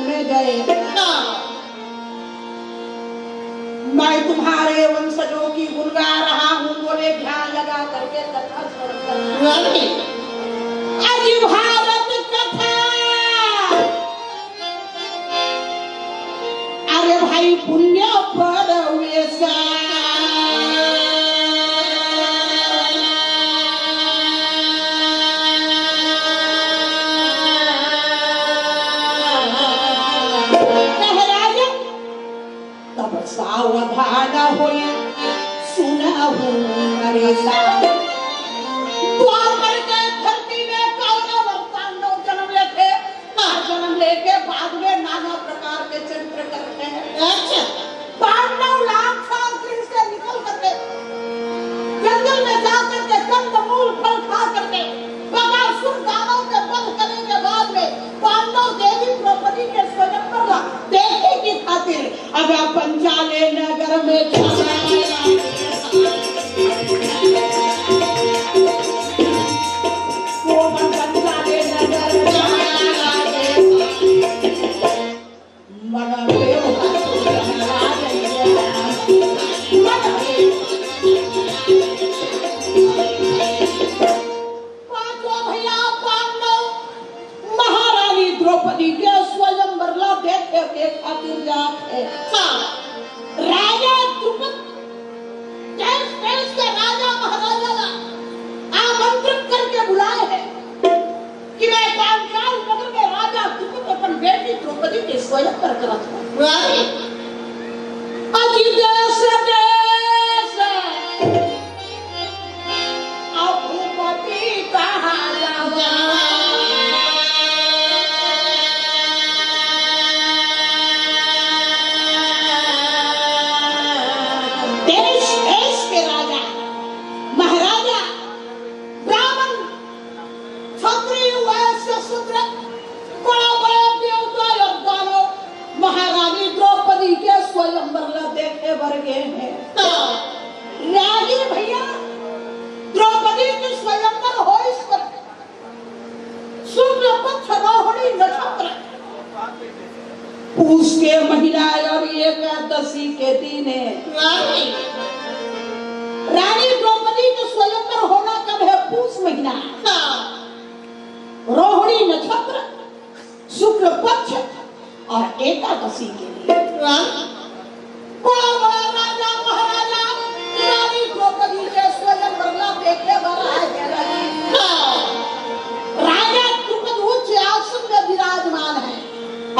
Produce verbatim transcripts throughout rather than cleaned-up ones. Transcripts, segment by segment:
में गए। हाँ। मैं तुम्हारे वंशजों की गुण गा रहा हूँ, बोले ध्यान लगा करके कथा श्रवण करना। अरे। अजी भारत कथा। अरे भाई पुण्य परवेश। महाराज तब सावधान होई सुनहु नरेसा। द्वापर के धरती में कौरव और पांडव जन्म लेथे। जन्म लेके बाद में नाना प्रकार के चरित्र करते हैं। अच्छा। पांडव लाख साल गृह से निकल करके जंगल में जा करके कंदमूल फल खा करके बकासुर दानव के वध करने के बाद में पांडव देवी द्रौपदी के स्वयंवर ला देखे की खातिर अगर पंचाले नगर में चला गया। वो पंचाले नगर में चला गया। पांचों भैया पांडव महारानी द्रौपदी के स्वयंवर ला देखे के खातिर जात हे। हाँ। राजा द्रुपद देश देश के राजा महाराजा ला आमंत्रित करके बुलाए हे। कि मैं पांचाल नगर में राजा द्रुपद अपन बेटी द्रौपदी के स्वयंवर करत हूँ। अरे, अजी देश देश अभूपति कहा जावा। देश देश के राजा महाराजा ब्राह्मण क्षत्रिय वैश्य शूद्र बड़ा बड़ा देवता और दानव महारानी द्रौपदी के स्वयंवर ला देखे बर गे हे। रागी भैया द्रौपदी के स्वयंवर होइस शुक्ल पक्ष रोहिणी नक्षत्र पूस के महीना और एकादशी के दिन हे। रानी द्रौपदी के स्वयंवर होना कब हे? पूस महीना। हाँ। रोहिणी नक्षत्र शुक्ल पक्ष और एकादशी के दिन। हाँ। बड़ा बड़ा राजा महाराजा रानी द्रौपदी के स्वयंवर ला देखे बर आए हे। हाँ। राजा द्रुपद उच्च आसन में विराजमान हे।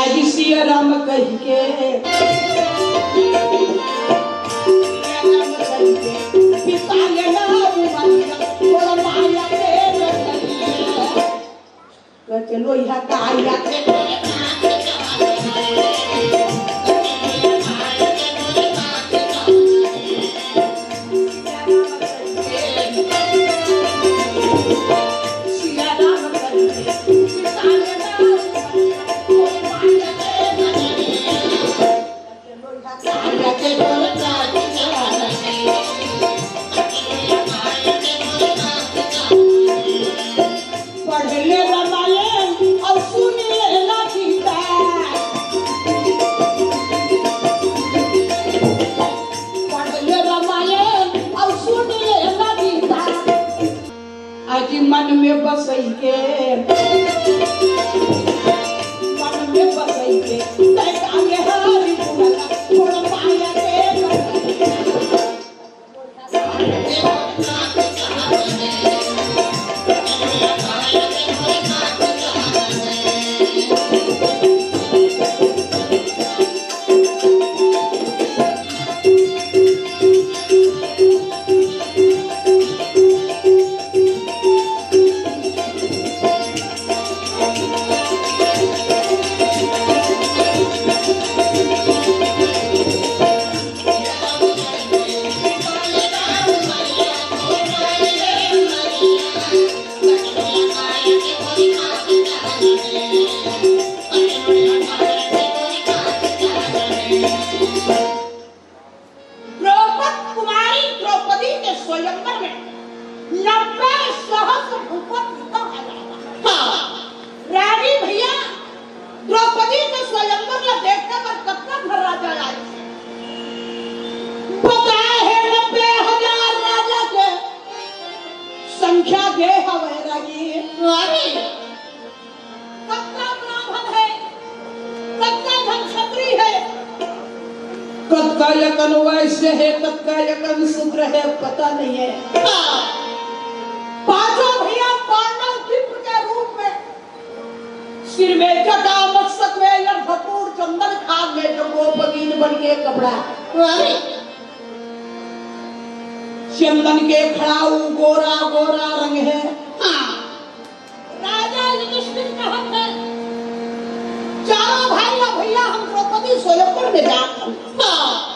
अजी सिया राम कहि के, सिया राम कहि के, पिता के नाम माया, बोल माया के नगरिया। तो चलो यहाँ का आया। पढ़ ले रामायण और सुन ले लाठी। पता हे नब्बे हजार राजा के संख्या दे हवय रागी। अरे, कतका ब्राह्मण हे, कतका झन क्षत्रिय हे, कतका अकन वैश्य हे, कतका अकन शूद्र हे, पता नहीं हे। हाँ। पांचों भैया पांडव विप्र के रूप में सिर में जटा, मस्तक में यम भपूर, चंदन खाद में जंगोपवीत बन के कपड़ा। अरे! चंदन के खड़ाऊ गोरा गोरा रंग हे। हाँ। राजा युधिष्ठिर कहत हे, चारों भाई अउ भैया हम द्रौपदी स्वयंवर में जात हन। हाँ।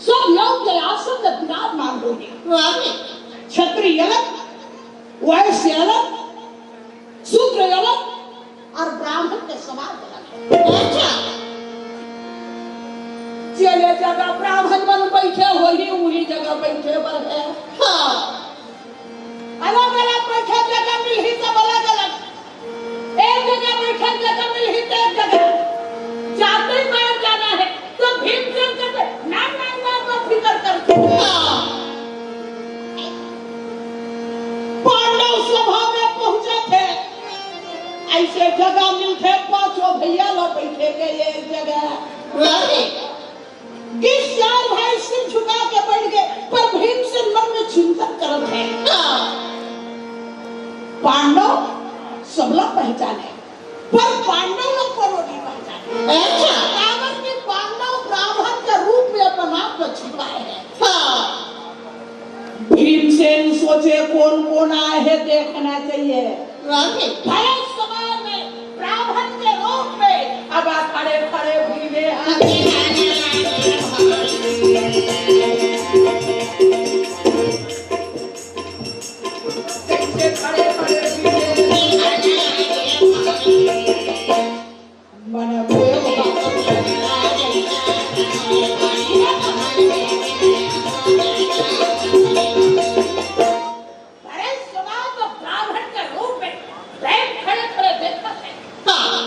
सब लोग जयासन में विराजमान होही। अरे! क्षत्रिय अलग, वैश्य अलग, शूद्र अलग अउ ब्राह्मण के समाज अलग हे। अच्छा। जेन जगह ब्राह्मण मन बइठे होही, उही जगह बइठे बर हे। हाँ। अलग-अलग बइठे जगह मिलही तब अलग-अलग। एक जगह बइठे जगह मिलही त एक जगह। जाते बाहर जाना हे। तो भीमसेन कहते, "ना, ना, ना, मत फिकर कर।" हाँ। पांडव सभा में पहुंचत हे, अइसे जगह मिलथे, पांचों भैया ला बइठे के एक जगह। अरे! कि चार भाई सिर झुका के बइठ गे, पर भीमसेन मन में चिंतन करत हे। हाँ। पांडव सबला पहचाने, पर पांडव ला कोनो नइ पहचाने। अच्छा। काबर कि पांडव ब्राह्मण के रूप में अपन आप ला छिपाए हे। हाँ। भीमसेन सोचे, कोन कोन आए हे, देखना चाहिए। राधे। भरत समाज में ब्राह्मण के रूप में अब खड़े खड़े भीमे हाथ। अरे, समाज तो ब्राह्मण के रूप में प्रेम खड़े खड़े देखत हे। हाँ।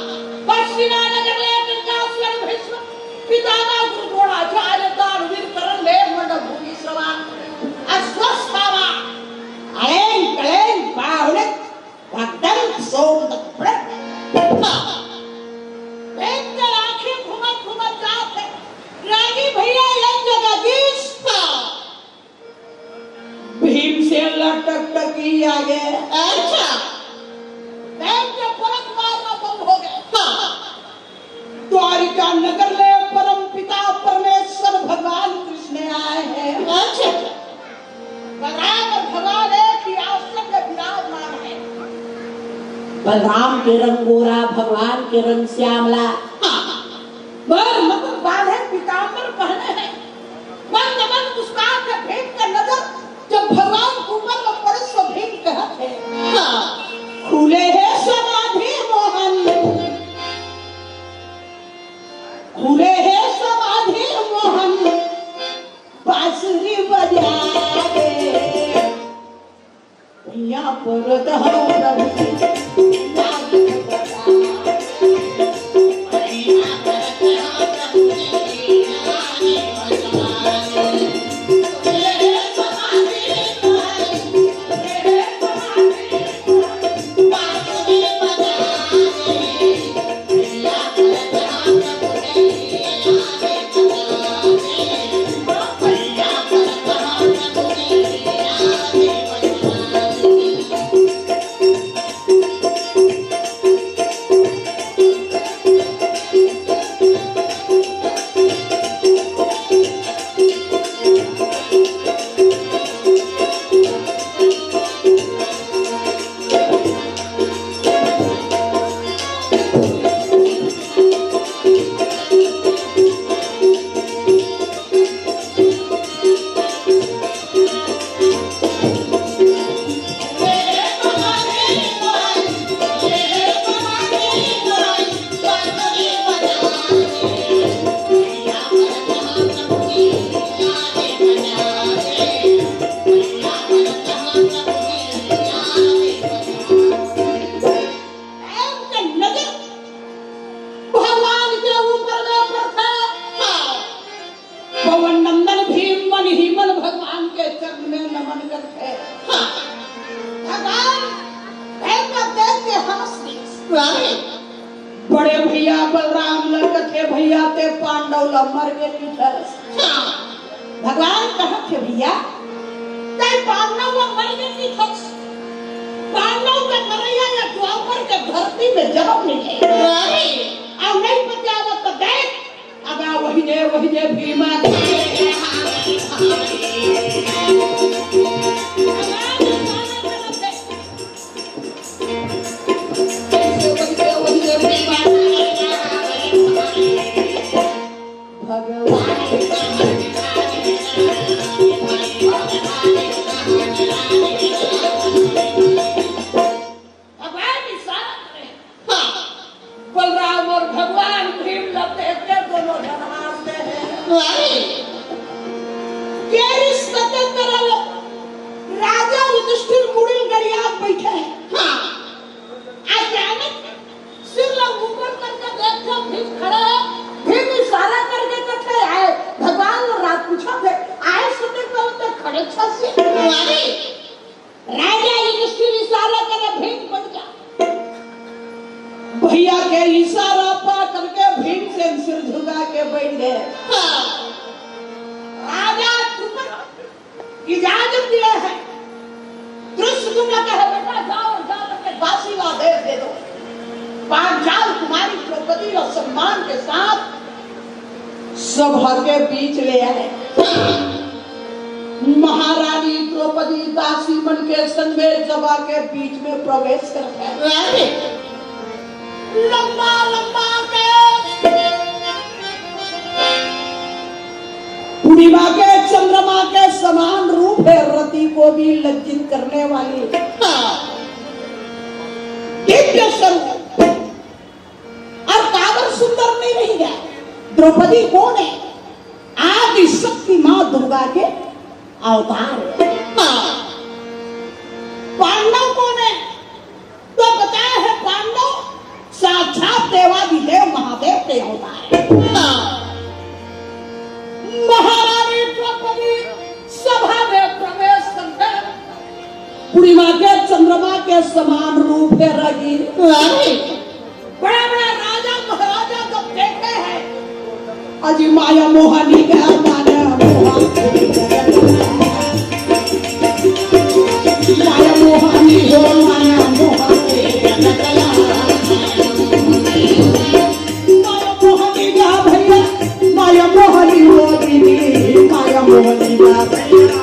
पश्चिमा नगर ले गंगा स्वर भीष्म पितामह गुरु द्रोणाचार्य दानवीर कर्ण ले मंडभूमि समान अश्वस्थामा अलेंग कलेंग बाहुले भक्तन सोम तक प्रेम। हाँ। प्रेम के आंखें घूमत घूमत जात हे। रागी भैया एक जगह दिस। हाँ। भीमसेन ला टकटकी आगे। अच्छा। बैठ के परत मारना बंद हो गया। हाँ। द्वारिका नगर ले परम पिता परमेश्वर भगवान कृष्ण आए हे। अच्छा। बलराम अउ भगवान एक ही आसन में विराजमान हे। बलराम के रंग गोरा, भगवान के रंग श्यामला। हाँ। बर मकुट बांधे पीतांबर पहने हे। मंद मंद मुस्कान के भेद के नजर जब भगवान के ऊपर में पड़े तो भीम कहत हे, हाँ। खुले हे समाधि मोहन, खुले हे समाधि मोहन, बांसुरी बजा दे। भुइयां परत हंव प्रभु जी, लाज बचा। प्रेम के नजर भगवान के ऊपर में पड़थे। हाँ। पवन नंदन भीम मन ही मन भगवान के चरण में नमन करथे। हाँ। भगवान भीम ला देख के हंस दिस। बड़े भैया बलराम ला कथे, "भैया, तें पांडव ला मर गे दिखस।" हाँ। भगवान कहत हे, "भैया, तें पांडव ला मर गे दिखस। पांडव के मरइया या द्वापर के धरती में जन्म मिले। अउ नहीं पतियावत त देख, अब वही दे, वही दे, भीमा के।" भगवान भगवान इशारा करे। हाँ। बलराम और भगवान भीम ला देख के दोनों झन हंसते हैं। अरे। के रिश्ता के तरह राजा युधिष्ठिर मुड़ी गरिया बैठे हैं। हाँ। अचानक सिर ला ऊपर करके देख के भीम खड़े हैं। भीम इशारा करके कथे आए। भगवान ला रात पूछा थे, आए सुते कल तक खड़े छसी। अरे। राजा युधिष्ठिर इशारा करे, "भीम, बैठ जा।" भैया के इशारा पा करके भीमसेन सिर झुका के बैठ गए। हाँ। राजा द्रुपद इजाजत दिए हैं। धृष्टद्युम्न कहे, "बेटा, जाओ, जा करके दासी ला आदेश दे दो।" पांचाल कुमारी द्रौपदी ला सम्मान के साथ सभा के बीच ले आए। महारानी द्रौपदी दासी मन के संग में सभा के बीच में प्रवेश करत हे। लंबा लंबा के पूर्णिमा के चंद्रमा के समान रूप हे, रति को भी लज्जित करने वाली। हाँ। दिव्य स्वरूप। अउ काबर सुंदर नहीं रही हे? द्रौपदी कोन हे? आदि शक्ति माँ दुर्गा के अवतार हे। हाँ। पांडव कोन हे? तो बताए हे, पांडव साक्षात देवादिदेव महादेव के अवतार हे। हाँ। महारानी द्रौपदी सभा में प्रवेश करके पूर्णिमा के चंद्रमा के समान रूप हे रही। अरे। बड़ा बड़ा राजा महाराजा जब देखे हैं, अजी माया मोहनी का माया मोहनी, माया मोहनी हो माया मोहनी, माया मोहनी का भैया, माया मोहनी मोहनी, माया मोहनी का भैया।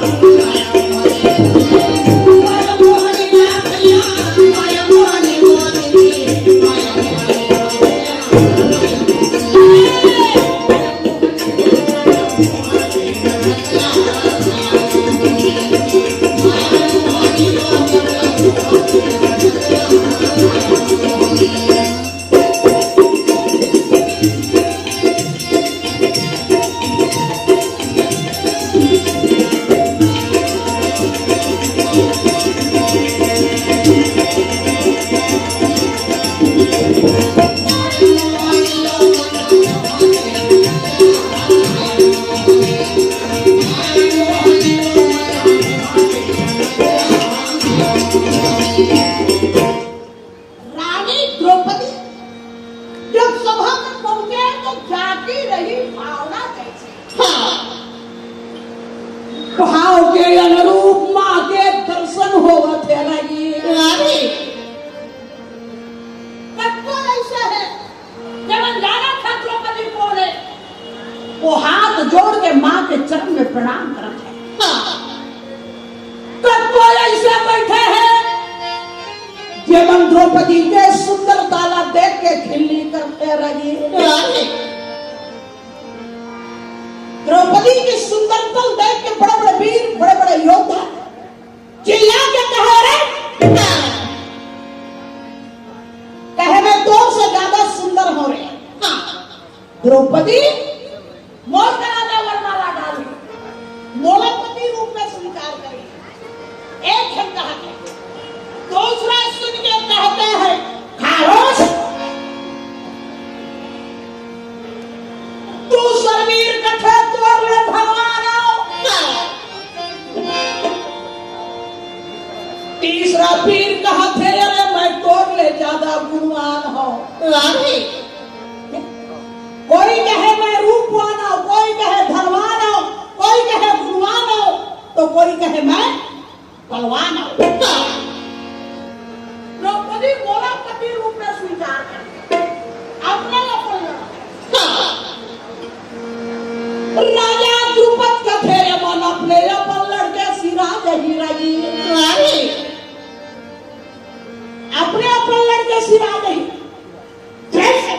रानी द्रौपदी जब सभा में पहुंचे तो जागी रही भावना जैसे। हाँ। भाव के अनुरूप माँ के दर्शन होवत हे रही। अरे। कतको ऐसा हे, जेमन जानत हे द्रौपदी कोन हे, वो हाथ जोड़ के माँ के चरण में प्रणाम करत हे। हाँ। कतको ऐसे बैठे हे, जेमन द्रौपदी के सुंदरता ला देख के खिल्ली करते रही। अरे। द्रौपदी की सुंदरता देख के बड़े बड़े वीर, बड़े बड़े योद्धा चिल्ला के कहे, "अरे, कहे मैं तोर से ज्यादा सुंदर हंव रे।" हाँ। द्रौपदी मोर करा ले वरमाला डाल, मोला पति रूप में स्वीकार करी। एक झन कहत हे, दूसरा सुन के कहते हैं, "खारोश, तू शरवीर कथे तोर ले भला पीर कहत हे, अरे मैं तोर ले ज्यादा गुणवान हूँ। कोई कहे मैं रूपवान हूँ, कोई कहे धनवान हूँ, कोई कहे गुणवान हूँ, तो कोई कहे मैं बलवान हूँ। द्रौपदी मोला पति रूप में स्वीकार कर, अपने अपन लड़। राजा द्रुपद कथे, "ये मन अपने अपन लड़के सिराज ही रही।" अपने अपन लड़के सिराज ही। जैसे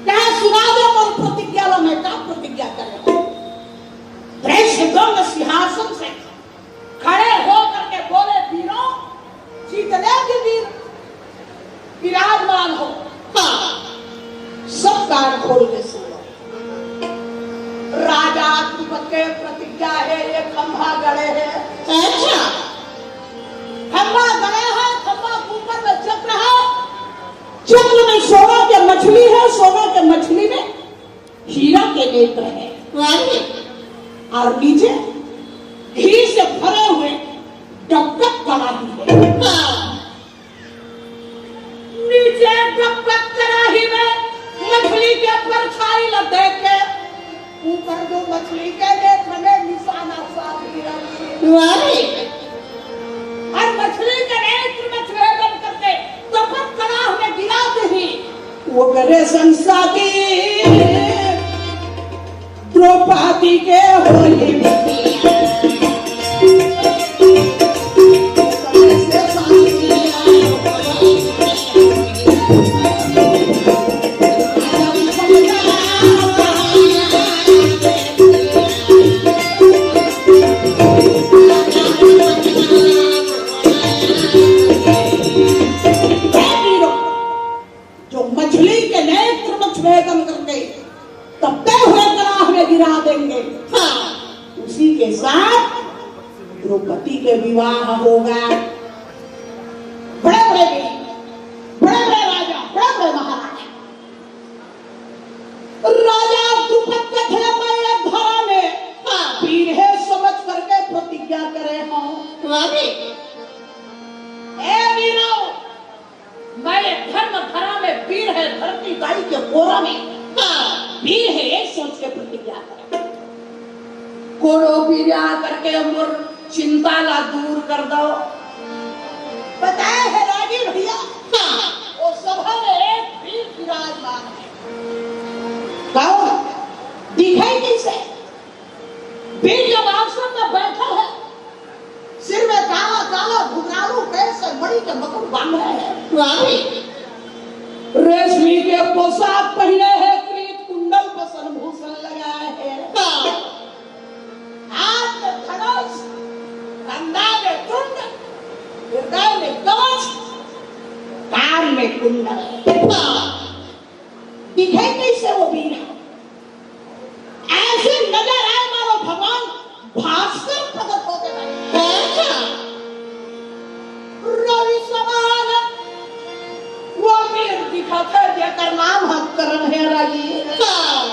क्या सुना दे, मन प्रतिज्ञा ला, मैं का प्रतिज्ञा करे? वृषद्वंग सिंहासन से खड़े हो करके बोले, "वीरों, जितने भी वीर विराजमान हो, हाँ, सब कान खोल के सुन लो। राजा द्रुपद के प्रतिज्ञा है, ये खंभा गड़े है।" अच्छा। खंभा गड़े है, खंभा के ऊपर में चक्र है, चक्र में सोना के मछली है, सोना के मछली में हीरा के नेत्र है। और नीचे घी से भरे हुए डबकत कड़ाही है। हाँ। नीचे डबकत कड़ाही में मछली के परछाई ला देख के ऊपर जो मछली के नेत्र में निशाना साध दिया। और मछली के नेत्र में छेदन करके तपत कड़ाह में गिरा दही। ओकरे संग साथी द्रौपदी के होई। जो मछली के नेत्र में छेदन करके तपते हुए कड़ाह में गिरा देंगे, हाँ, उसी के साथ द्रौपदी के विवाह होगा। बड़े बड़े वीर, बड़े बड़े राजा, बड़े बड़े महाराजा। राजा द्रुपद कथे, मैं ये धरा में, हाँ, वीर है समझ करके प्रतिज्ञा करे हूँ। ए वीरों, मैं ये धर्म धरा में वीर है, धरती दाई के कोरा में, हाँ, वीर है, ये सोच के प्रतिज्ञा करे। कोनो वीर आ करके मोर चिंता ला दूर कर दो। बताए है रागी भैया, हाँ, वो सभा में एक वीर विराजमान है। कौन? दिखाई कैसे? वीर जब आसन में बैठा है, सिर में काला काला घुघरालू केस है, मणि के मकुट बांधे है। रेशमी के पोशाक पहने है, क्रीत कुंडल वसन भूषण लगाए है। हाँ। हाथ में धनुष, कंधा में तुंड, हृदय में कवच, कान में कुंडल। हाँ। दिखे कैसे वो वीर? ऐसे नजर आए मानो भगवान भास्कर प्रकट होके बैठे। अच्छा। रवि समान वो वीर दिखत है जेकर नाम हम करण है राजी। हाँ।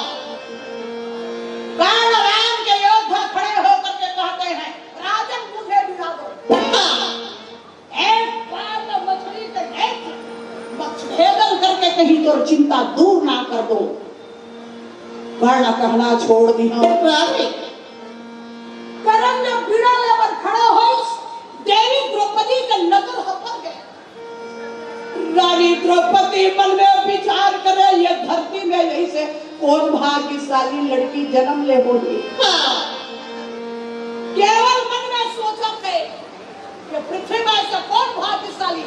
कर्ण राम के योद्धा खड़े होकर के कहते हैं, "राजन मुझे गिरा दो।" हाँ। एक बार में मछली के नेत्र मत भेदन करके कहीं तोर चिंता दूर ना कर दो। कर्ण कहना छोड़ दिहा। रानी करण जब बीड़ा लेबर खड़ा होइस, देवी द्रौपदी के नजर हफर गए। रानी द्रौपदी मन में विचार करे, ये धरती में यही से कौन भाग्यशाली लड़की जन्म ले होही। हाँ। केवल मन में सोचत है, ये पृथ्वी में ऐसा कौन भाग्यशाली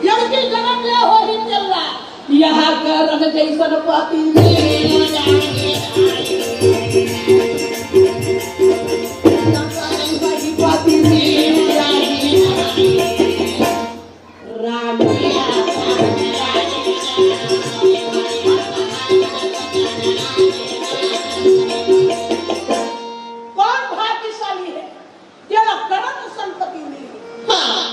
लड़की जन्म ले होही तेला। यहाँ करण जैसन पति मिल जाए। यहाँ करण जैसन पति मिल जाए। रानी। कौन भाग्यशाली है? तेरा करण संपत्ति मिली। हाँ।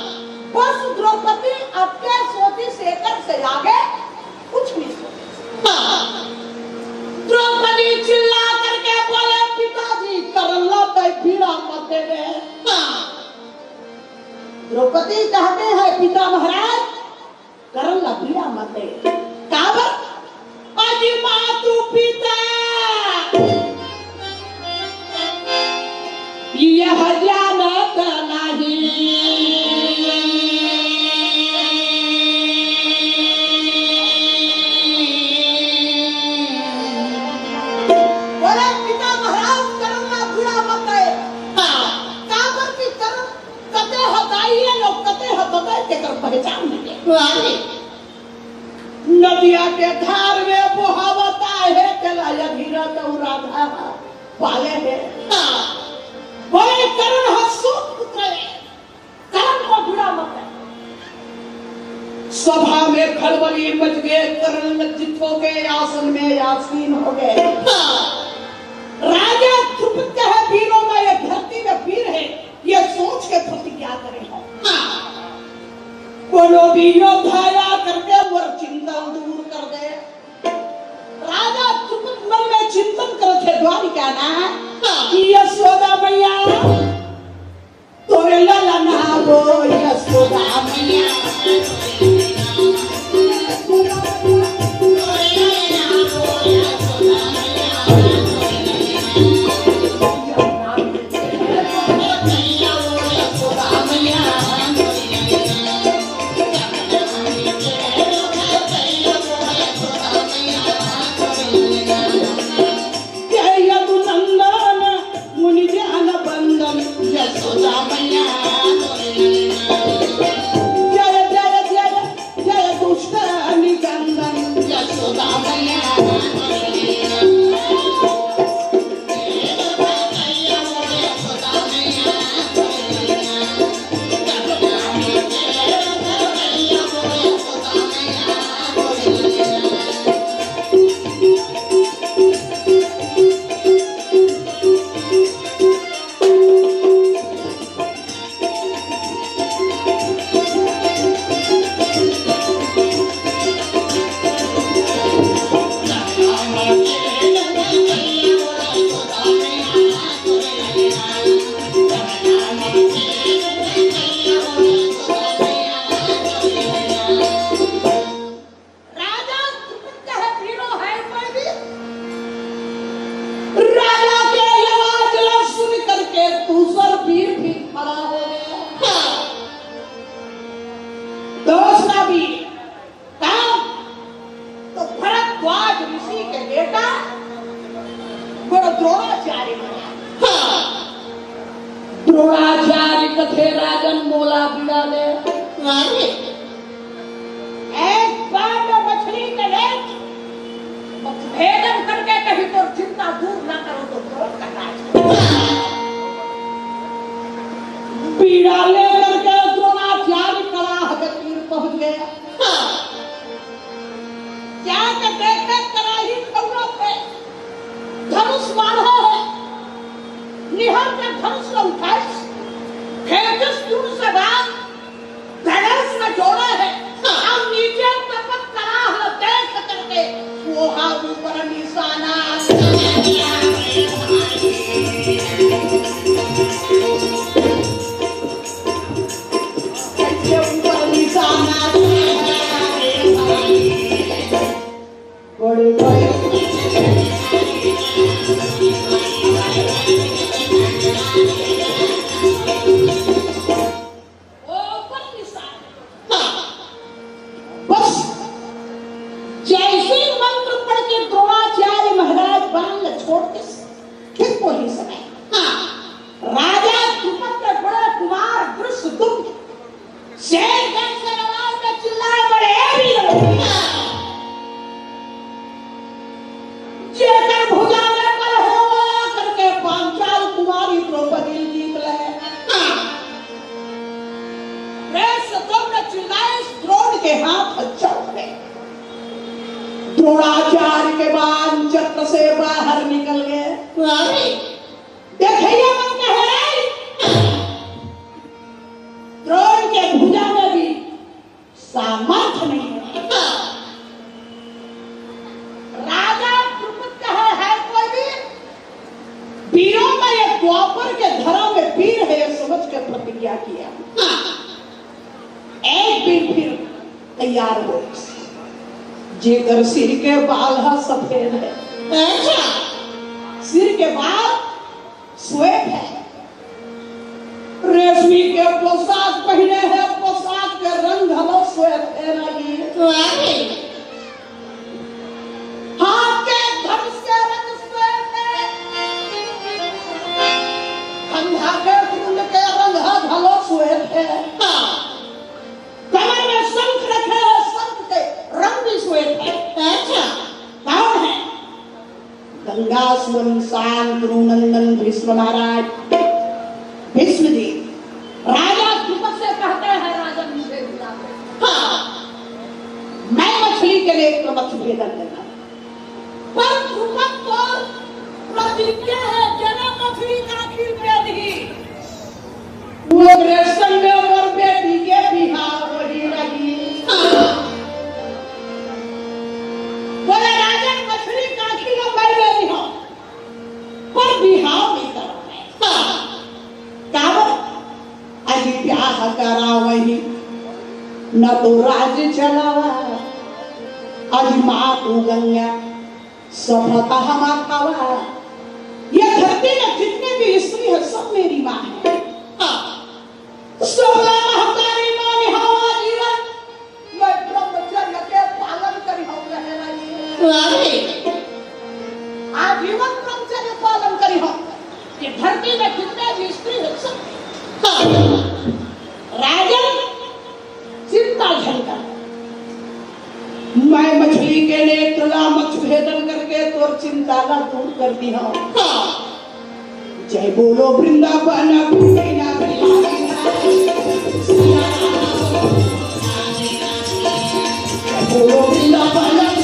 बस द्रौपदी अब के सोची सेकर से आगे कुछ नहीं सोची। हाँ। द्रौपदी द्रौपदी कहते हैं, पिता महाराज, करण ला पीड़ा मत दे। काबर? अजी मातु पिता यह जानत नहीं। बोले, पिता महाराज, करण ला पीड़ा मत दे। हाँ। काबर कि करण कते हताई है, लोग कते हतते, तेकर पहचान नहीं है। वाह। नदिया के धार में बोहावत आहे, तेला अधीरा तो राधा पाले है। हाँ। बोले, करण ह सूत पुत्र है, करण को बुरा मत कहे। सभा में खलबली मच गए, करण लज्जित हो गए, आसन में आसीन हो गए। हाँ। राजा द्रुपद कहे, वीरों में ये धरती में वीर है, ये सोच के प्रतिज्ञा करे हो। हाँ। कोनो भी योद्धा या करके मोर चिंता दूर कर दे। राजा द्रुपद मन में चिंतन करत हे, द्वारिका ना, हाँ। कि यशोदा मैया, तोरे ललना वो यशोदा मैया। जय यदुनंदन मुनि जन बंदन यशोदा मैया। जय जय जय जय दुष्ट निकंदन यशोदा मैया। राजा द्रुपद कहे, वीरो है कोई भी? राजा के आवाज ला सुन करके दूसर वीर भी खड़ा हो गया। हाँ। दूसरा वीर, कौन? तो भरद्वाज ऋषि के बेटा गुरु द्रोणाचार्य महाराज। हाँ। द्रोणाचार्य कथे, राजन मोला पीड़ा दे। अरे। एक बार में मछली के लेज भेदन करके कहीं तो चिंता दूर ना करो तो कौन करना है? पीड़ा लेकर के द्रोणाचार्य कलाह के तीर पहुंच गया। क्या के देखे कराही खौरा पे धनुष बाढ़ा है, निहर के धनुष ला उठाइस, फेंकिस दूर से बाण, धनुष में जोड़ा है। हम नीचे तपत कलाह ला देख करके वो हा ऊपर निशाना। बस जैसे मंत्र पढ़ के द्रोणाचार्य महाराज बाण छोड़ के ठीक वही समय, हाँ, राजा द्रुपद के बड़े कुमार धृष्टद्युम्न शेर जैसे आवाज में चिल्लाए, बड़े वीर, जेकर भुजा में बल हो, करके पांचाल कुमारी द्रौपदी जीत ले। धृष्टद्युम्न चिल्लाए, द्रोण के हाथ चौक गए। द्रोणाचार्य के बाण चक्र से बाहर निकल गए। अरे! देखइया मन कहे, द्रोण के भुजा में भी सामर्थ्य नहीं है। राजा द्रुपद कहे, है कोई भी? वीरों का ये द्वापर के धरा में वीर है, ये समझ के प्रतिज्ञा किया। तैयार हो, जेकर सिर के बाल ह सफेद हे। अच्छा। सिर के बाल श्वेत हे। रेशमी के पोशाक पहिने हे, पोशाक के रंग घलो श्वेत हे रागी। वाह। हाथ के धनुष के रंग श्वेत हे। कंधा के त्रिशूल के रंग ह घलो श्वेत हे। हाँ। कमर में शंख रखे हे, शंख के रंग भी श्वेत हे। अच्छा। कौन हे? गंगा सुवन शांतनु नंदन भीष्म महाराज। भीष्म जी, राजा द्रुपद से कहते हैं, राजन मुझे बुला ले। हाँ, मैं मछली के लिए मत्स्य भेदन करना। पर द्रुपद तो प्रतिज्ञा हे, बिना मछली का आँखी भेद ही। वो ग्रेसन में मोर बेटी के बिहाव होही रागी। बोले, राजन, मछली का आँखी ला मैं ले लिहूँ, पर बिहाव नहीं करना हे। काबर? अजी ब्याह करावही, न तो राज चलावा। अजी माँ तू गंगा, सफा का हमा खावा। ये धरती में जितने भी स्त्री है, सब मेरी माँ है। हाँ। सोला महतारी माँ निहावा जीवन, मैं ब्रह्मचर्य के पालन करी हूँ, रहे वाली। अरे। आजीवन ब्रह्मचर्य पालन करी हूँ। ये धरती में जितने भी स्त्री है, सब। हाँ। राजन, चिंता झन कर। मैं मछली के नेत्र ला मत्स्य भेदन करके तोर चिंता ला दूर कर दिहूँ। हाँ। जय बोलो वृंदावन, जय बोलो वृंदावन।